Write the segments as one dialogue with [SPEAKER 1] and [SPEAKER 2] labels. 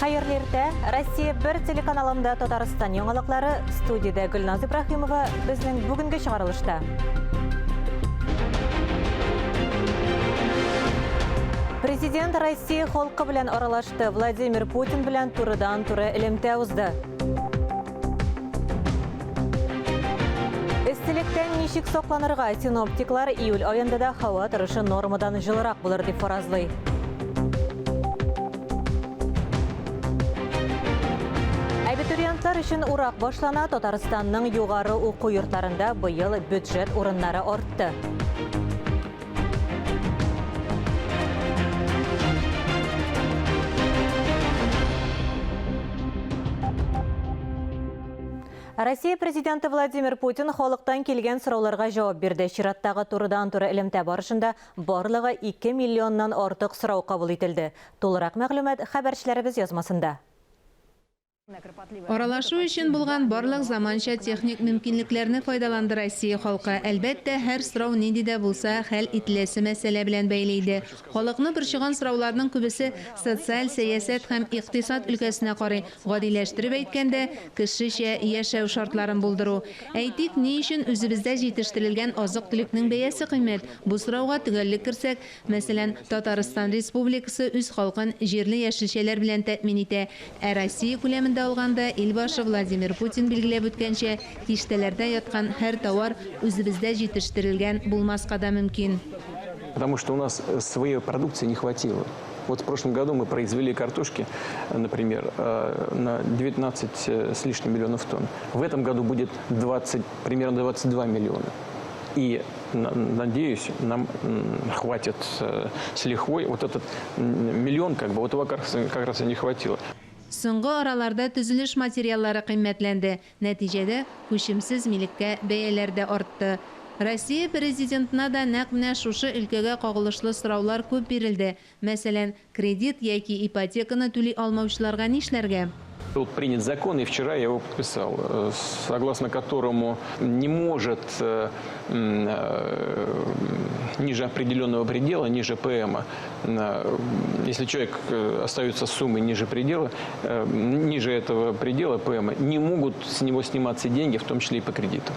[SPEAKER 1] Хәерле иртә! Россия бер телеканалында Татарстан яңалыклары студиядә Гөлназ Ибраһимова безнең бүгенге чыгарылышта. Президент Россия халкы белән аралашты. Владимир Путин белән турыдан-туры элемтә узды. Эсселектән ничек сакланырга? Синоптиклар июль аенда да һава торышы нормадан җылырак булыр дип фаразлый. Абитуриентлар өчен урак башлана. Татарстанның югары уку йортларында быел бюджет урыннары артты. Россия президенты Владимир Путин халыктан килгән сорауларга җавап бирде. Чираттагы турыдан-туры элемтә барышында барлыгы 2 миллионнан артык сорау кабул ителде. Тулырак мәгълүмат хәбәрчеләребез язмасында.
[SPEAKER 2] Аралашу өчен булган барлык заманча техник мөмкинлекләрне файдаланды Россия халкы. Әлбәттә, һәр сорау нинди дә булса хәл ителәсе мәсьәлә белән бәйле иде. Халыкны борчыган сорауларның күбесе социаль сәясәт һәм икътисад өлкәсенә карый, гадиләштереп әйткәндә, кешечә яшәү шартларын булдыру. Әйтик, ни өчен үзебездә җитештерелгән азык-төлекнең бәясе кыйммәт? Бу сорауга төгәллек керсәк, Мәсәлән, Татарстан Республикасы үз халкын җирле яшелчәләр белән тәэмин итә, ә Россия күләмендә алганда, Илбашы Владимир Путин билгеләп үткәнчә, киштәләрдә яткан һәр товар үзебездә җитештерелгән булмаска да мөмкин.
[SPEAKER 3] Потому что у нас своей продукции не хватило. Вот в прошлом году мы произвели картошки, например, на 19 с лишним миллионов тонн. В этом году будет 20, примерно 22 миллиона. И, надеюсь, нам хватит с лихвой. Вот этот миллион, как бы, вот его как раз и не хватило.
[SPEAKER 2] Соңгы араларда төзелеш материаллары кыйммәтләнде, нәтиҗәдә, күчемсез милеккә бәяләр дә артты. Россия Президентына да нәкъ менә шушы өлкәгә кагылышлы сораулар күп бирелде. Мәсәлән, Кредит яки ипотеканы түли алмаучыларга нишләргә?
[SPEAKER 3] Был принят закон, и вчера я его подписал, согласно которому не может ниже определенного предела, ниже ПМа, если человек остается с суммой ниже предела, ниже этого предела ПМа, не могут с него сниматься деньги, в том числе и по кредиту.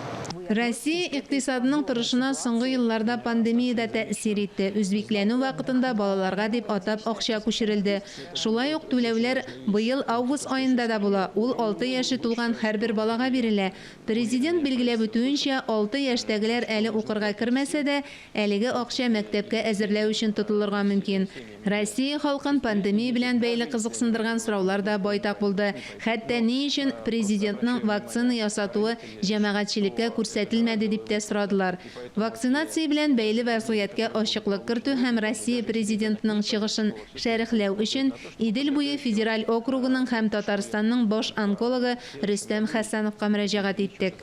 [SPEAKER 2] Россия икътисадының торышына соңгы елларда пандемия дә тәэсир итте. Үзбикләнү вакытында балаларга дип атап акча күчерелде. Шулай ук түләүләр быел август аенда да була, ул алты яше тулган һәрбер балага бирелә. Президент билгеләп үтүенчә, алты яшьтәгеләр әле укырга кермәсә дә, Әлеге акча мәктәпкә әзерләү өчен тотылырга мөмкин. Россия халкын пандемия белән бәйле кызыксындырган сораулар да байтак булды. Хәтта ни өчен Президентның вакцина ясатуы җәмәгатьчелеккә күрсәтелмәде дип тә сорадылар. Вакцинация белән бәйле вәзгыятькә ачыклык кертү һәм Россия Президентының чыгышын шәрехләү өчен Идел буе федераль округының һәм Татарстанның баш онкологы Рөстәм Хәсәновка мөрәҗәгать иттек.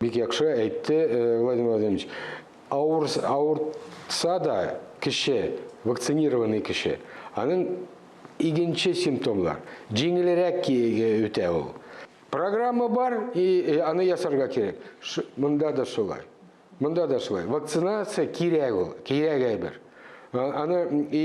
[SPEAKER 4] Бик яхшы әйтте Владимир Владимирович. Авыр, авыртса да кеше, вакцинированный кеше, аның игенче симптомлар, җиңелрәк үтә ул. Программа бар, и аны ясарга кирәк. Монда да шулай. Монда да шулай. Вакцинация кирәк ул, кирәк әйбер. Аны и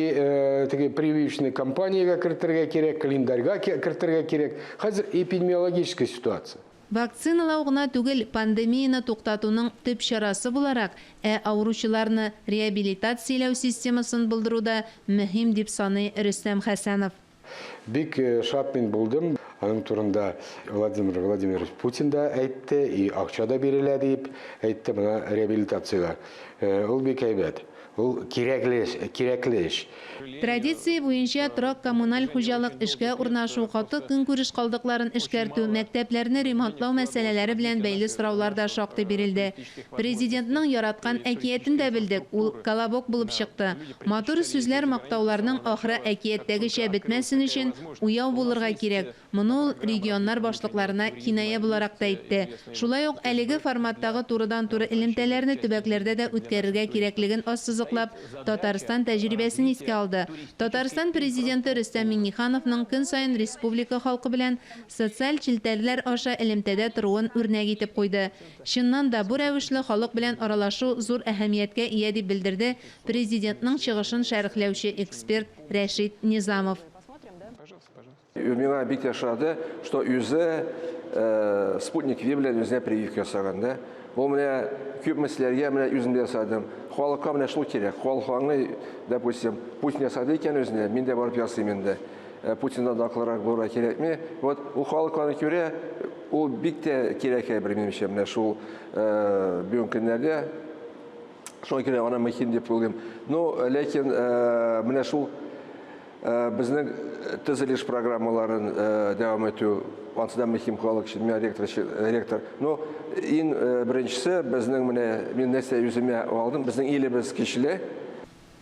[SPEAKER 4] теге прививочный кампаниягә кертергә кирәк, календарьга кертергә кирәк. Хәзер эпидемиологическая ситуация.
[SPEAKER 2] Вакциналау гына түгел, пандемияне туктатуның төп чарасы буларак, ә авыручыларны реабилитацияләү системасын булдыру да мөһим, дип саный Рөстәм Хәсәнов.
[SPEAKER 4] Бик шат мин булдым. Аның турында Владимир Владимирович Путин да әйтте, и акча да бирелә дип әйтте менә реабилитациягә. Ул бик әйбәт. Ул кирәкле эш, кирәкле эш.
[SPEAKER 2] Традиция буенча торак-коммуналь хуҗалык, эшкә урнашу, каты көнкүреш калдыкларын эшкәртү, мәктәпләрне ремонтлау мәсьәләләре белән бәйле сораулар да шактый бирелде. Президентның яраткан әкиятен дә белдек, ул Колобок булып чыкты. Матур сүзләр, мактауларның ахыры әкияттәгечә бетмәсен өчен, уяу булырга кирәк. Моны ул регионнар башлыкларына киная буларак та әйтте. Шулай ук әлеге форматтагы турыдан-туры элемтәләрне төбәкләрдә дә үткәрергә кирәклеген ассызыклап, Татарстан тәҗрибәсен искә алды. Татарстан Президенты Рөстәм Миңнехановның көн саен республика халкы белән социаль челтәрләр аша элемтәдә торуын үрнәк итеп куйды. Чыннан да, бу рәвешле халык белән аралашу зур әһәмияткә ия, дип белдерде Президентның чыгышын шәрехләүче эксперт Рәшит Низамов.
[SPEAKER 5] Миңа бик ошады, что үзе Спутник V белән үзенә прививка ясаган да. Бу менә күп мәсьәләләргә менә үзем дә ясадым. Халыкка менә шул кирәк. Халык аңлый, допустим, Путин ясады икән үзенә, мин дә барып ясыйм инде. Путиннан да акыллырак булырга кирәкми. Вот ул халык аны күрә, ул бик тә кирәк әйбер минемчә менә шул бүгенге көннәрдә. Шуңа күрә аны мөһим дип уйлыйм. Ну, ләкин менә шул безнең төзелеш программаларын дәвам итү ансы да мөһим халык өчен, мин ректор, ректор. Ну, иң беренчесе безнең менә мин нәрсә үземә алдым, безнең илебез көчле.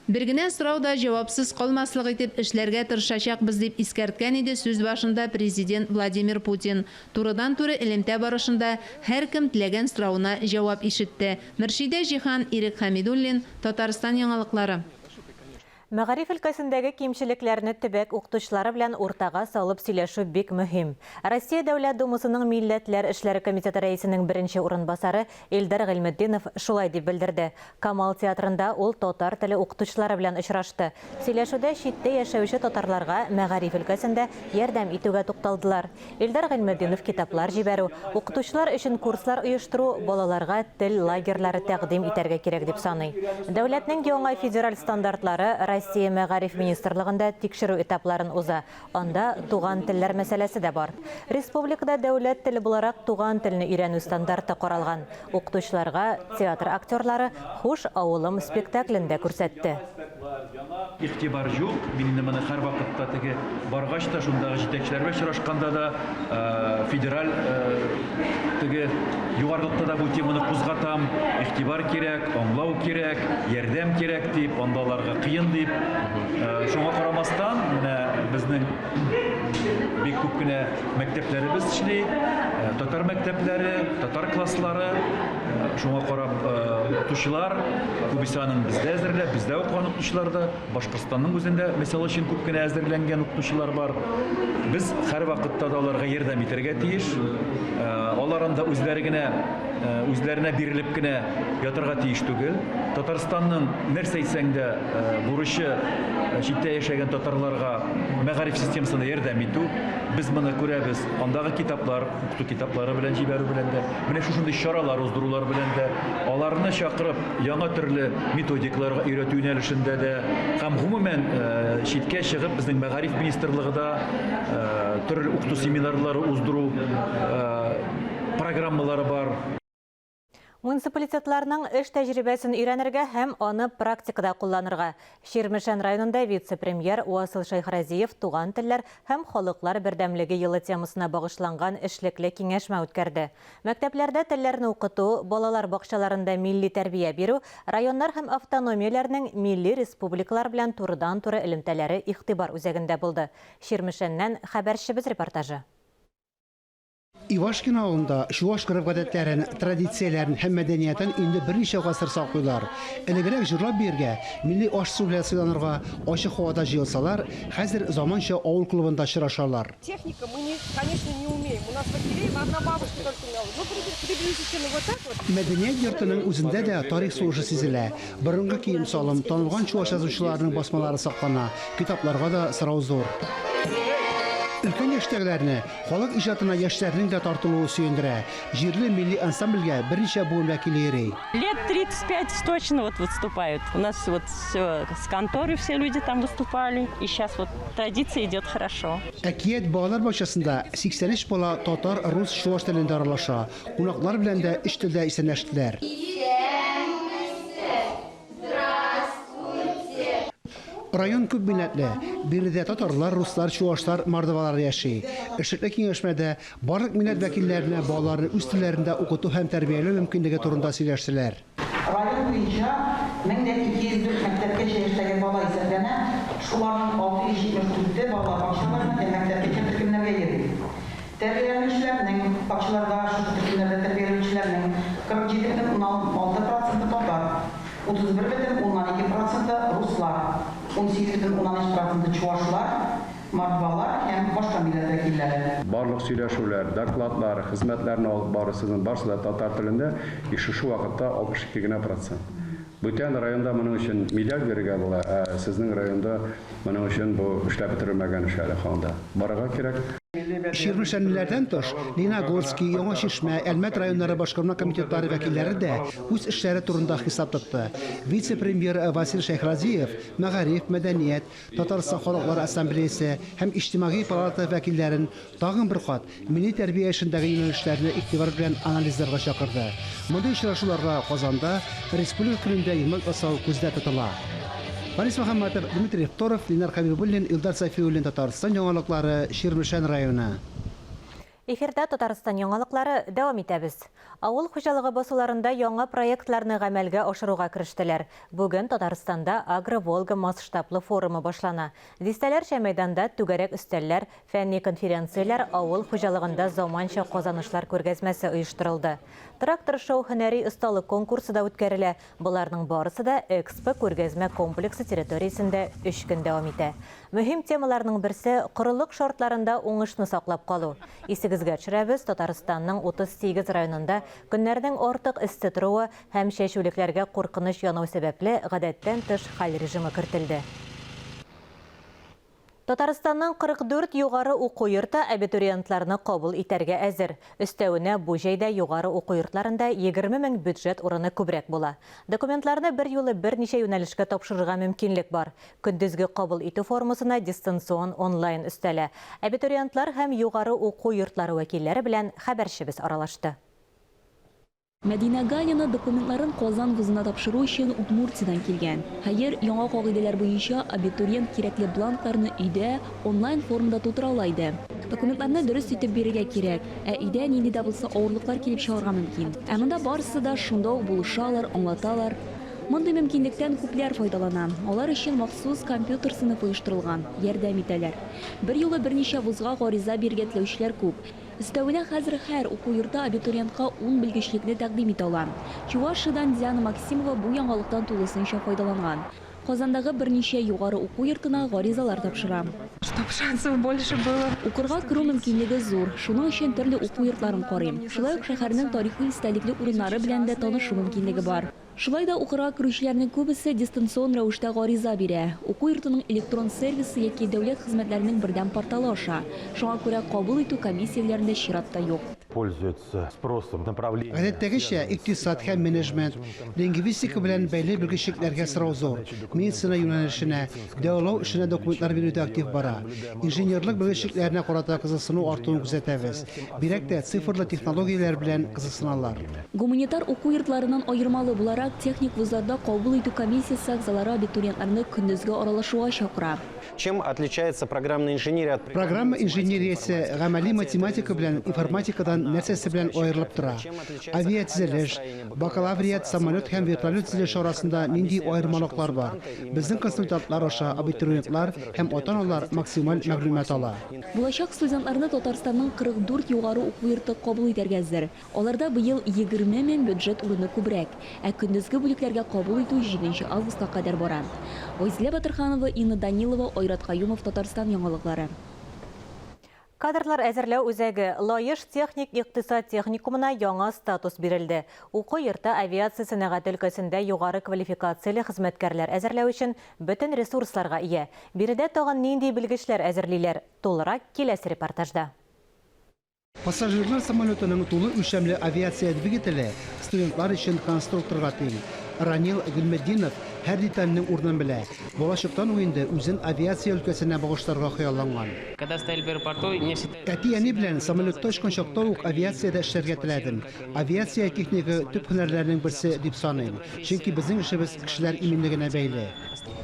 [SPEAKER 2] Бер генә сорау да җавапсыз калмаслык итеп эшләргә тырышачакбыз, дип искәрткән иде сүз башында Президент Владимир Путин. Турыдан-туры элемтә барышында һәркем теләгән соравына җавап ишетте. Мөршидә Җиһан, Ирек Хәмидуллин, Татарстан яңалыклары.
[SPEAKER 1] Мәгариф өлкәсендәге кимчелекләрне төбәк укытучылары белән уртага салып сөйләшү бик мөһим. Россия Дәүләт Думасының Милләтләр эшләре комитеты рәисенең беренче урынбасары Илдар Гыйльметдинов шулай дип белдерде. Камал театрында ул татар теле укытучылары белән очрашты. Сөйләшүдә читтә яшәүче татарларга мәгариф өлкәсендә ярдәм итүгә тукталдылар. Илдар Гыйльметдинов китаплар җибәрү, укытучылар өчен курслар оештыру, балаларга тел лагерьлары тәкъдим итәргә кирәк дип саный. Дәүләтнең яңа федераль стандартлары Россия Мәгариф министрлыгында тикшерү этапларын уза. Анда туган телләр мәсьәләсе дә бар. Республикада дәүләт теле буларак туган телне өйрәнү стандарты каралган. Укытучыларга театр актерлары Хуш, авылым спектаклен дә күрсәтте.
[SPEAKER 6] Игътибар юк. Мин инде моны һәрвакытта теге баргач та, шундагы җитәкчеләр белән очрашканда да, федераль теге югарылыкта да бу теманы кузгатам. Игътибар кирәк, аңлау кирәк, ярдәм кирәк дип, анда аларга кыен дип. Шуңа карамастан, менә безнең бик күп кенә мәктәпләребез эшли, татар мәктәпләре, татар класслары. Шуңа карап, укытучылар күбесе аның бездә әзерләп, бездә укыган укытучылар да, Башкортстанның үзендә, мисал өчен, күп кенә әзерләнгән укытучылар бар. Без һәрвакытта да аларга ярдәм итәргә тиеш. Алар анда үзләре генә, үзләренә бирелеп кенә ятарга тиеш түгел. Татарстанның, нәрсә әйтсәң дә, бурычы читтә яшәгән татарларга мәгариф системасына ярдәм итү. Без моны күрәбез, андагы китаплар, укыту китаплары белән җибәрү белән дә, менә шушындый чаралар уздырулар белән дә, аларны чакырып, яңа төрле методикаларга өйрәтү юнәлешендә дә һәм гомумән читкә чыгып безнең мәгариф министрлыгы да төрле укыту семинарлары уздыру программалары бар.
[SPEAKER 1] Муниципалитетларның эш тәҗрибәсен өйрәнергә һәм аны практикада кулланырга. Чирмешән районында вице-премьер Васил Шәйхразиев туган телләр һәм халыклар бердәмлеге елы темасына багышланган эшлекле киңәшмә үткәрде. Мәктәпләрдә телләрне укыту, балалар бакчаларында милли тәрбия бирү, районнар һәм автономияләрнең милли республикалар белән турыдан-туры элемтәләре игътибар үзәгендә булды. Чирмешәннән хәбәрчебез репортажы.
[SPEAKER 7] Ивашкин авылында чуаш гореф-гадәтләрен, традицияләрен һәм мәдәниятен инде берничә гасыр саклыйлар. Элегрәк җырлап биергә, милли аш-су белән сыйланырга ачык һавада җыелсалар, хәзер заманча авыл клубында очрашалар.
[SPEAKER 8] Техника мы, не, конечно, не умеем. У нас в Акилеево одна бабушка только умела. Ну, приблизительно вот так вот.
[SPEAKER 7] Мәдәният йортының үзендә дә тарих сулышы сизелә. Борынгы кием-салым, танылган чуаш язучыларының басмалары саклана, китапларга да сорау зур. Өлкән яшьтәгеләрне халык иҗатына яшьләрнең дә тартылуы сөендерә. Җирле милли ансамбльгә берничә буын вәкиле йөри.
[SPEAKER 9] Лет 35 точно вот выступают. У нас вот все с конторы все люди там выступали. И сейчас вот традиция идет хорошо.
[SPEAKER 7] Әкият балалар бакчасында 83 бала татар, рус, чуаш телендә аралаша. Кунаклар белән дә өч телдә исәнләштеләр. Район күп милләтле. Биредә татарлар, руслар, чуашлар, мордвалар яши. Эшлекле киңәшмәдә барлык милләт вәкилләренә балаларны үз телләрендә укыту һәм тәрбияләү мөмкинлеге турында сөйләштеләр.
[SPEAKER 10] Район буенча 1204 мәктәпкәчә яшьтәге бала исәпләнә, шуларның 674-е балалар бакчаларына һәм мәктәпкәчә төркемнәргә йөри. Тәрбияләнүчеләрнең, бакчаларда шушы төркемнәрдә тәрбияләнүчеләрнең 47,6 проценты татар, 31,2 проценты руслар, 18,3 проценты чуашлар, мордвалар һәм башка милләт вәкилләре.
[SPEAKER 11] Барлык сөйләшүләр, докладлар, хезмәтләрне алып бару сезнең барысы да татар телендә, и шушы вакытта 62 генә процент. Бүтән районда моның өчен миллиард бирергә була, ә сезнең районда моның өчен бу эшләп бетерелмәгән эш әле һаман да. Барырга кирәк.
[SPEAKER 7] Чирмешәнлеләрдән тыш, Лениногорски, Яңа Чишмә, Әлмәт районнары башкарма комитетлары вәкилләре дә үз эшләре турында хисап тотты. Вице-премьер Васил Шәйхразиев мәгариф, мәдәният, Татарстан халыклары ассамблеясе һәм Иҗтимагый палата вәкилләрен Тагын бер кат милли тәрбия эшендәге юнәлешләрне игътибар белән анализларга чакырды. Мондый очрашуларга Казанда Республика көнендә йомгак ясау күздә тотыла. Фарис Мөхәммәтов, Дмитрий Второв, Ленар Хәбибуллин, Илдар Сафиуллин, Татарстан яңалыклары, Чирмешән районы.
[SPEAKER 1] Эфирда Татарстан яңалыклары, дәвам итәбез. Авыл хуҗалыгы басуларында яңа проектларны гамәлгә ашыруга керештеләр. Бүген Татарстанда Агро-Волга масштаблы форумы башлана. Дистәләрчә мәйданда түгәрәк өстәлләр, Фәнни конференцияләр, авыл хуҗалыгында заманча казанышлар күргәзмәсе оештырылды. Трактор-шоу һөнәри осталык конкурсы да үткәрелә. Боларның барысы да Экспо күргәзмә комплексы территориясендә өч көн дәвам итә. Мөһим темаларның берсе, корылык шартларында уңышны саклап калу. Исегезгә төшерәбез, Татарстанның 38 районында көннәрнең артык эссе торуы һәм чәчүлекләргә куркыныч янау сәбәпле, гадәттән тыш хәл режимы кертелде. Татарстанның 44 югары уку йорты абитуриентларны кабул итәргә әзер. Өстәвенә, бу җәйдә югары уку йортларында 20 мең бюджет урыны күбрәк була. Документларны берьюлы берничә юнәлешкә тапшырырга мөмкинлек бар. Көндезге кабул итү формасына дистанцион онлайн өстәлә. Абитуриентлар һәм югары уку йортлары вәкилләре белән хәбәрчебез аралашты.
[SPEAKER 12] Мәдинә Галина документларын Казан вузына тапшыру өчен Удмуртиядән килгән. Хәер, яңа кагыйдәләр буенча, абитуриент кирәкле бланкларны өйдә, онлайн формада тутыра ала иде. Документларны дөрес итеп бирергә кирәк, ә өйдә нинди дә булса авырлыклар килеп чыгарга мөмкин. Ә монда барысы да шунда ук булышалар, аңлаталар. Мондый мөмкинлектән күпләр файдалана. Алар өчен махсус компьютер сыйныфы оештырылган, ярдәм итәләр. Берьюлы берничә вузга гариза бирергә теләүчеләр күп. Өстәвенә, хәзер һәр уку йорты абитуриентка ун белгечлекне тәкъдим итә ала. Чувашиядән Диана Максимова бу яңалыктан тулысынча файдаланган. Казандагы берничә югары уку йортына гаризалар тапшыра.
[SPEAKER 13] Чтоб шансов больше было.
[SPEAKER 12] Укырга керү мөмкинлеге зур, шуның өчен төрле уку йортларын карыйм. Шулай ук шәһәрнең тарихи истәлекле урыннары белән дә танышу мөмкинлеге бар. Шулай да укырга керүчеләрнең күбесе дистанцион рәвештә гариза бирә, уку йортының электрон сервисы яки дәүләт хезмәтләренең бердәм порталы аша. Шуңа күрә кабул итү комиссияләрендә чират та юк.
[SPEAKER 14] Пользуется спросом направление.
[SPEAKER 7] Гадәттәгечә, икътисад һәм менеджмент, лингвистика белән бәйле белгечлекләргә сорау зур. Медицина юнәлешенә, дәвалау эшенә документлар бирү дә актив бара. Инженерлык белгечлекләренә карата кызыксыну артуын күзәтәбез. Бигрәк тә цифрлы технологияләр белән кызыксыналар.
[SPEAKER 12] Гуманитар уку йортларыннан аермалы буларак, техник вузларда кабул итү комиссиясе әгъзалары абитуриентларны көндезге аралашуга чакыра.
[SPEAKER 15] Чем отличается программная инженерия от
[SPEAKER 7] Программа инженериясе гамәли математика белән информатикадан нәрсәсе белән аерылып тора? Авиатөзелеш, бакалавриат самолет һәм вертолет төзелеше арасында нинди аермалыклар бар? Безнең консультантлар аша абитуриентлар һәм ата-аналар максималь мәгълүмат ала.
[SPEAKER 12] Булачак студентларны Татарстанның 44 югары уку йорты кабул итәргә әзер. Аларда быел 20 мең бюджет урыны күбрәк, ә көндезге бүлекләргә кабул итү җиденче августка кадәр бара. Айзилә Батырханова, Инна Данилова, Айрат Каюмов, Татарстан яңалыклары.
[SPEAKER 1] Кадрлар әзерләү үзәге Лаеш техник-икътисад техникумына яңа статус бирелде. Уку йорты авиация сәнәгате өлкәсендә югары квалификацияле хезмәткәрләр әзерләү өчен бөтен ресурсларга ия. Биредә тагын нинди белгечләр әзерлиләр? Тулырак киләсе репортажда.
[SPEAKER 7] Пассажирлар самолетының тулы үлчәмле авиация двигателе студентлар өчен конструкторга тиң. Ранил Гыйльметдинов һәр детальнең урынын белә. Балачактан ук инде үзен авиация өлкәсенә багышларга хыялланган.
[SPEAKER 16] Когда стояли в аэропорту, мне всегда.
[SPEAKER 7] Әти-әни белән самолетта очкан чакта ук авиациядә эшләргә теләдем. Авиация технигы төп һөнәрләрнең берсе дип саныйм, чөнки безнең эшебез кешеләр иминлегенә бәйле.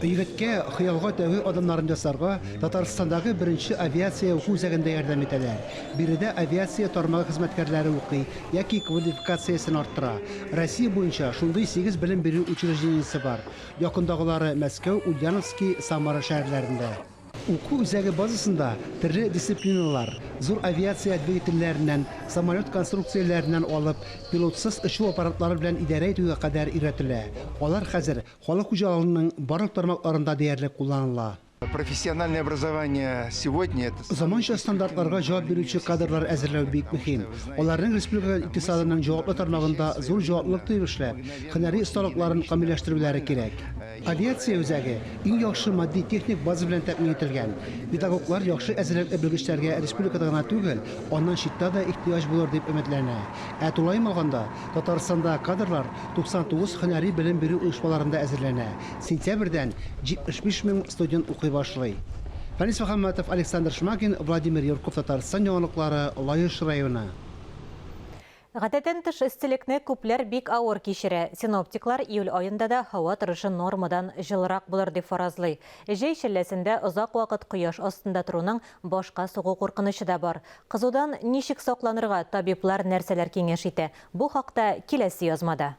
[SPEAKER 7] Егеткә хыялга тәүге адымнарын ясарга Татарстандагы беренче авиация уку үзәгендә ярдәм итәләр. Биредә авиация тармагы хезмәткәрләре укый яки квалификациясен арттыра. Россия буенча шундый сигез белем бирү учреждениесе бар. Якындагылары Мәскәү, Ульяновски, Самара шәһәрләрендә. Уку үзәге базасында төрле дисциплиналар, зур авиация двигательләреннән, самолет конструкцияләреннән алып, пилотсыз очу аппаратлары белән идарә итүгә кадәр өйрәтелә. Алар хәзер халык хуҗалыгының барлык тармакларында диярлек кулланыла.
[SPEAKER 17] Профессиональное образование сегодня это
[SPEAKER 7] Заманча стандартларга җавап бирүче кадрлар әзерләү бик мөһим. Аларның республика икътисадының җаваплы тармагында зур җаваплылык тоеп эшләп, һөнәри осталыкларын камилләштерүләре кирәк. Авиация үзәге иң яхшы матди-техник база белән тәэмин ителгән. Педагоглар яхшы әзерлекле белгечләргә республикада гына түгел, аннан читтә дә ихтыяҗ булыр дип өметләнә. Ә тулаем алганда, Татарстанда кадрлар 99 һөнәри белем бирү оешмаларында әзерләнә. Сентябрьдән 75 мең студент укый башлый. Фәнис Мөхәммәтов, Александр Шмагин, Владимир Юрков, Татарстан яңалыклары, Лаеш районы.
[SPEAKER 1] Гадәттән тыш эсселекне күпләр бик авыр кичерә. Синоптиклар июль аенда да һава торышы нормадан җылырак булыр дип фаразлый. Җәй челләсендә озак вакыт кояш астында торуның башка сугу куркынычы да бар. Кызудан ничек сакланырга, табиблар нәрсәләр киңәш итә? Бу хакта киләсе язмада.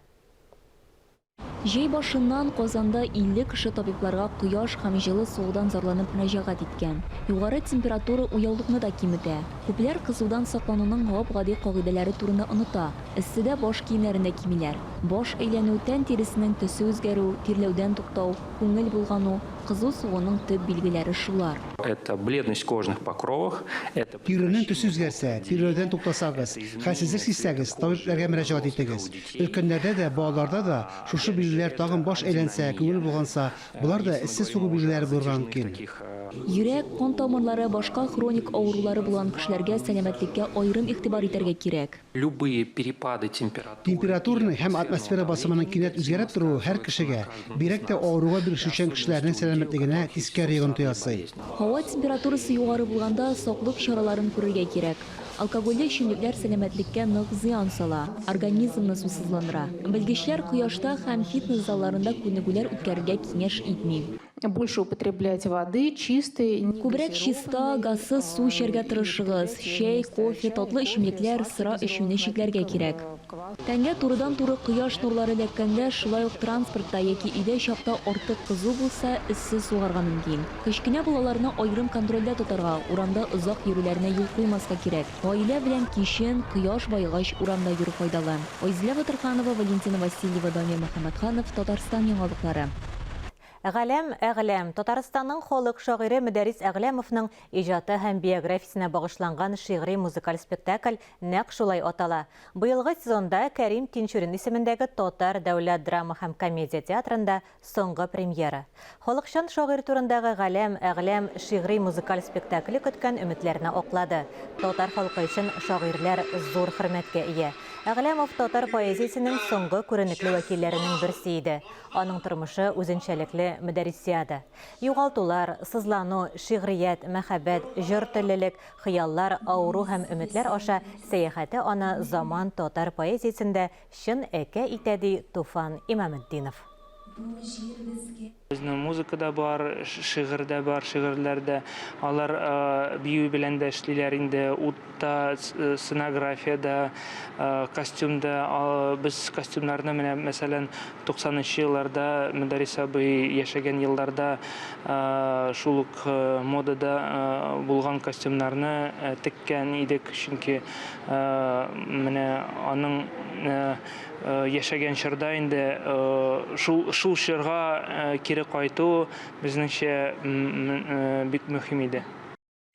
[SPEAKER 12] Җәй башыннан Казанда 50 кеше табибларга кояш һәм җылы сугудан зарланып мөрәҗәгать иткән. Югары температура уяулыкны да киметә. Күпләр кызудан саклануның гап-гади кагыйдәләре турында оныта. Эсседә баш киемнәрен дә кимиләр. Баш әйләнү, тән тиресенең төсе үзгәрү, тирләүдән туктау, күңел болгану, кызу сугуның төп билгеләре шулар.
[SPEAKER 16] Это бледность кожных покровах, это
[SPEAKER 7] Тиренең төсе үзгәрсә, тирләүдән туктасагыз, хәлсезлек сизсәгез, табибләргә мөрәҗәгать итегез. Өлкәннәрдә дә, балаларда да шушы билгеләр тагын баш әйләнсә, күңел болганса, болар да эссе сугу билгеләре булырга мөмкин.
[SPEAKER 12] Йөрәк, кан тамырлары, башка хроник авырулары булган кешеләргә сәламәтлеккә аерым игътибар итәргә кирәк.
[SPEAKER 16] Любые перепады температуры.
[SPEAKER 7] Температураның һәм атмосфера басымының кинәт үзгәреп торуы һәр кешегә, бигрәк тә авыруга бирешүчән кешеләрнең сәламәтлегенә тискәре йогынты ясый.
[SPEAKER 12] Һава температурасы югары булганда саклык чараларын күрергә кирәк. Алкогольле эчемлекләр сәламәтлеккә нык зыян сала, организмны сусызландыра. Белгечләр кояшта һәм фитнес залларында күнегүләр үткәрергә киңәш итми.
[SPEAKER 13] Больше употреблять воды, чистой, не
[SPEAKER 12] Күбрәк чиста, газсыз су эчәргә тырышыгыз. Чәй, кофе, татлы эчемлекләр, сыра эчүне чикләргә кирәк. Тәнгә турыдан-туры кояш нурлары эләккәндә, шулай ук транспортта яки өйдә чакта артык кызу булса, эссе сугарга мөмкин. Кечкенә балаларны аерым контрольдә тотарга, урамда озак йөрүләренә юл куймаска кирәк. Гаилә белән кичен, кояш баегач урамда йөрү файдалы. Айзилә Батырханова, Валентина Васильева, Дамир Мөхәммәтханов, Татарстан яңалыклары.
[SPEAKER 1] Галәм Әгъләм, Татарстанның халык шагыйре Мөдәррис Әгъләмовның иҗаты һәм биографиясенә багышланган шигъри-музыкаль спектакль нәкъ шулай атала. Быелгы сезонда Кәрим Тинчурин исемендәге Татар дәүләт драма һәм комедия театрында соңгы премьера. Халыкчан шагыйрь турындагы Галәм, Әгъләм шигъри-музыкаль спектакле көткән өметләрне аклады. Татар халкы өчен шагыйрьләр зур хөрмәткә ия. Әгъләмов татар поэзиясенең соңгы күренекле вәкилләренең берсе иде. Аның тормышы үзенчәлекле мөдәрриссиада. Югалтулар, сызлану, шигърият, мәхәббәт, җор теллелек, Хыяллар, авыру һәм өметләр аша сәяхәте аны заман татар поэзиясендә чын әкә итә, ди Туфан Имаметдинов.
[SPEAKER 16] Безнең музыка да бар, шигырь дә бар, шигырьләр дә. Алар бию белән дә эшлиләр инде, утта, сценографиядә, костюмда. Без костюмнарны менә, мәсәлән, 90 нчы елларда, Мөдәррис абый яшәгән елларда шул ук модада булган костюмнарны теккән идек, чөнки менә аның яшәгән чорда инде шул шул чорга кире кайту безнеңчә бик мөһим иде.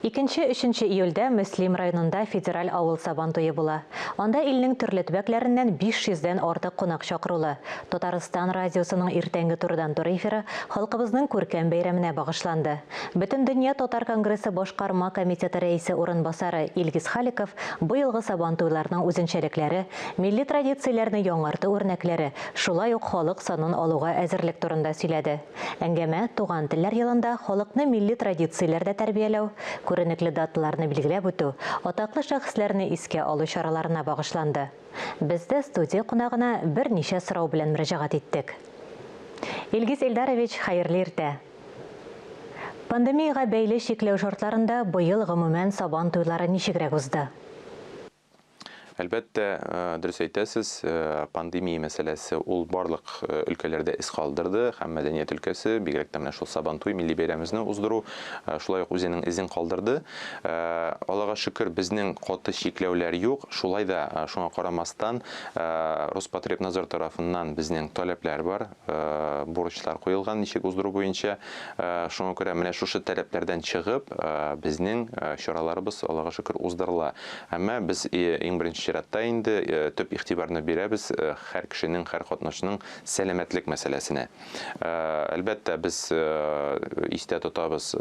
[SPEAKER 1] Икенче-өченче июльдә Мөслим районында федераль авыл Сабантуе була. Анда илнең төрле төбәкләреннән 500 дән артык кунак чакырулы. Татарстан радиосының иртәнге турыдан-туры эфиры халкыбызның күркәм бәйрәменә багышланды. Бөтендөнья татар конгрессы башкарма комитеты рәисе урынбасары Илгиз Халиков быелгы Сабантуйларның үзенчәлекләре, милли традицияләрне яңарту үрнәкләре, шулай ук халык санын алуга әзерлек турында сөйләде. Әңгәмә Туган телләр елында халыкны милли традицияләрдә тәрбияләү, күренекле даталарны билгеләп үтү, атаклы шәхесләрне искә алу чараларына багышланды. Без дә студия кунагына берничә сорау белән мөрәҗәгать иттек. Илгиз Илдарович, хәерле иртә! Пандемиягә бәйле чикләү шартларында быел гомумән Сабан туйлары ничегрәк узды?
[SPEAKER 18] Әлбәттә, дөрес әйтәсез, пандемия мәсьәләсе ул барлык өлкәләрдә эз калдырды һәм мәдәният өлкәсе, бигрәк тә менә шул Сабантуй милли бәйрәмебезне уздыру, шулай ук үзенең эзен калдырды. Аллага шөкер, безнең каты чикләүләр юк, шулай да шуңа карамастан, Роспотребнадзор тарафыннан безнең таләпләр бар, бурычлар куелган ничек уздыру буенча. Шуңа күрә менә шушы таләпләрдән чыгып, безнең чараларыбыз, Аллага шөкер, уздырыла. Әмма без иң беренче чиратта инде төп игътибарны бирәбез һәр кешенең, һәр катнашчының сәламәтлек мәсьәләсенә. Әлбәттә, без истә тотабыз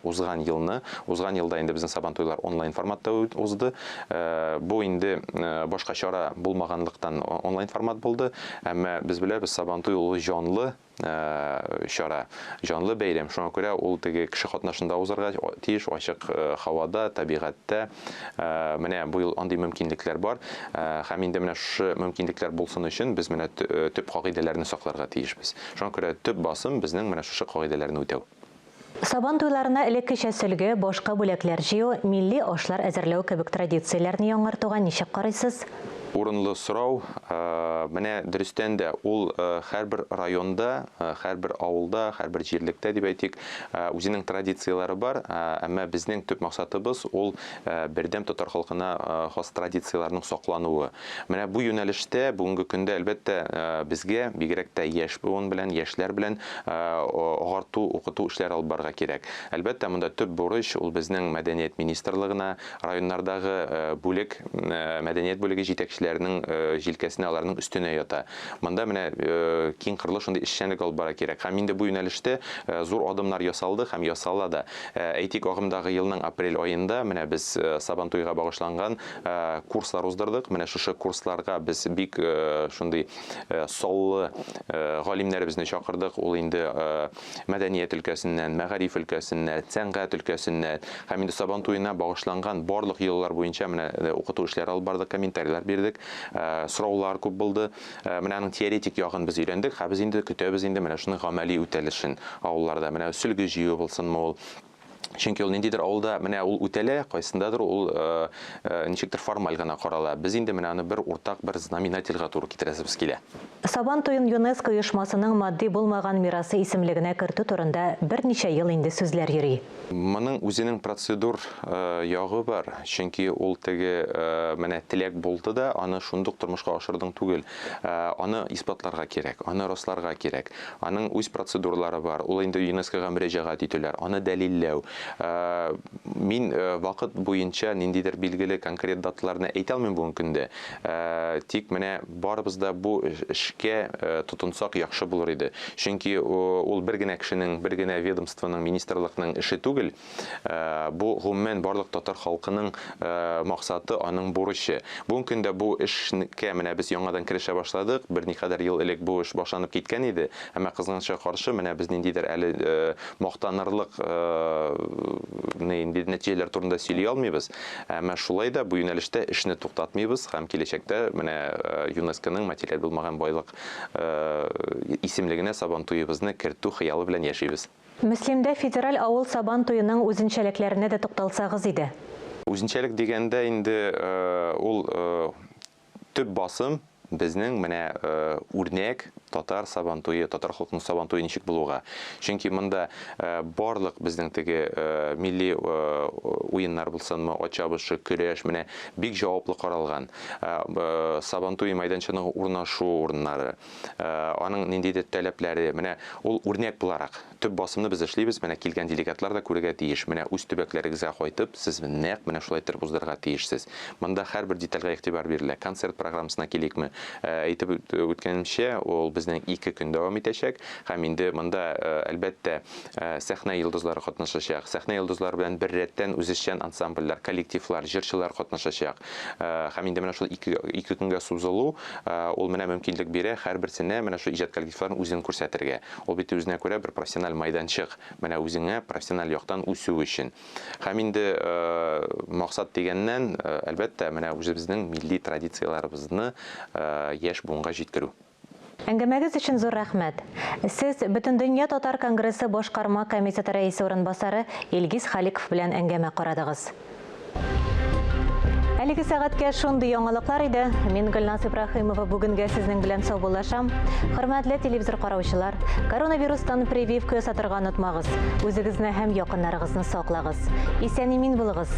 [SPEAKER 18] узган елны. Узган елда инде безнең Сабантуйлар онлайн форматта узды. Бу инде башка чара булмаганлыктан онлайн формат булды. Әмма без беләбез, Сабантуй ул җанлы чара, җанлы бәйрәм. Шуңа күрә ул теге кеше катнашында узарга тиеш, ачык һавада, табигатьтә. Менә быел андый мөмкинлекләр бар. Һәм инде менә шушы мөмкинлекләр булсын өчен без менә төп кагыйдәләрне сакларга тиешбез. Шуңа күрә төп басым безнең менә шушы кагыйдәләрне үтәү.
[SPEAKER 1] Сабан туйларына элеккечә сөлге, башка бүләкләр җыю, милли ашлар әзерләү кебек традицияләрне яңартуга ничек карыйсыз?
[SPEAKER 18] Урынлы сорау. Менә дөрестән дә, ул һәрбер районда, һәрбер авылда, һәрбер җирлектә дип әйтик, үзенең традицияләре бар. Әмма безнең төп максатыбыз ул бердәм татар халкына хас традицияләрнең саклануы. Менә бу юнәлештә бүгенге көндә, әлбәттә, безгә, бигрәк тә яшь буын белән, яшьләр белән агарту, укыту эшләре алып барырга кирәк. Әлбәттә, монда төп бурыч ул безнең мәдәният министрлыгына, районнардагы бүлек, мәдәният бүлеге җитәкчеләренең җилкәсенә, аларның өстенә ята. Монда менә киң кырлы шундый эшчәнлек алып барырга кирәк. Һәм инде бу юнәлештә зур адымнар ясалды һәм ясала да. Әйтик, агымдагы елның апрель аенда менә без Сабантуйга багышланган курслар уздырдык. Менә шушы курсларга без бик шундый саллы галимнәребезне чакырдык. Ул инде мәдәният өлкәсеннән, мәгариф өлкәсеннән, сәнгать өлкәсеннән һәм инде Сабан туена багышланган барлык йолалар буенча менә укыту эшләре алып бардык, комментарийлар бирдек, сораулар күп булды. Менә аның теоретик ягын без өйрәндек, һәм без инде көтәбез инде менә шуның гамәли үтәлешен авылларда. Менә сөлге җыю булсынмы ул, Чөнки ул ниндидер авылда менә ул үтәлә, кайсындадыр ул э, э, ничектер формаль гына карала. Без инде менә аны бер уртак бер знаменательгә туры китерәсебез килә.
[SPEAKER 1] Сабан туен ЮНЕСКО оешмасының матди булмаган мирасы исемлегенә кертү турында берничә ел инде сүзләр йөри.
[SPEAKER 18] Моның үзенең процедур э, ягы бар, чөнки ул теге менә теләк булды да, аны шундук тормышка ашырдың түгел. Аны исбатларга кирәк, аны расларга кирәк. Аның үз процедуралары бар, ул инде ЮНЕСКОга мөрәҗәгать итүләр, аны дәлилләү. Мин вакыт буенча ниндидер билгеле конкрет даталарны әйтә алмыйм бүгенге көндә. Тик менә барыбыз да бу эшкә тотынсак яхшы булыр иде. Чөнки ул бер генә кешенең, бер генә ведомствоның, министрлыкның эше түгел. Бу, гомумән, барлык татар халкының максаты, аның бурычы. Бүгенге көндә бу эшкә менә без яңадан керешә башладык. Берникадәр ел элек бу эш башланып киткән иде. Әмма, кызганычка каршы, менә без ниндидер әле мактанырлык нинди нәтиҗәләр турында сөйли алмыйбыз. Әмма шулай да бу юнәлештә эшне туктатмыйбыз һәм киләчәктә менә ЮНЕСКОның материаль булмаган байлык исемлегенә Сабантуебызны кертү хыялы белән яшибез.
[SPEAKER 1] Мөслимдә федераль авыл Сабан туеның үзенчәлекләренә дә тукталсагыз иде.
[SPEAKER 18] Үзенчәлек дигәндә инде ул төп басым безнең менә үрнәк татар Сабан туе, татар халкының Сабан туе ничек булуга. Чөнки монда барлык безнең теге милли уеннар булсынмы, ат чабышы, көрәш, менә бик җаваплы каралган. Сабан туе мәйданчыгының урнашу урыннары, Аның ниндидер таләпләре, менә ул үрнәк буларак, төп басымны без эшлибез, менә килгән делегатлар да күрергә тиеш, менә үз төбәкләрегезгә кайтып, сез нәкъ менә шулай иттереп уздырырга тиешсез. Монда һәрбер детальгә игътибар бирелә. Концерт программасына киликме? Әйтеп үткәнемчә, ул безнең ике көн дәвам итәчәк һәм инде монда, әлбәттә, сәхнә йолдызлары катнашачак. Сәхнә йолдызлары белән беррәттән үзешчән ансамбльләр, коллективлар, җырчылар катнашачак. Һәм инде менә шул ике көнгә сузылу, ул менә мөмкинлек бирә һәрберсенә менә шул иҗат коллективларын үзен күрсәтергә. Ул бит үзенә күрә бер профессиональ майданчык, менә үзеңә профессиональ яктан үсү өчен. Һәм инде максат дигәннән, әлбәттә, менә үзебезнең милли традицияләребезне яшь буынга җиткерү.
[SPEAKER 1] Әңгәмәгез өчен зур рәхмәт. Сез Бөтендөнья татар конгрессы башкарма комитеты рәисе урынбасары Илгиз Халиков белән әңгәмә карадыгыз. Әлеге сәгатькә шундый яңалыклар иде. Мин Гөлназ Ибраһимова бүгенгә сезнең белән саубуллашам. Хөрмәтле телевизор караучылар, коронавирустан прививка ясатырга онытмагыз. Үзегезне һәм якыннарыгызны саклагыз. Исән-имин булыгыз.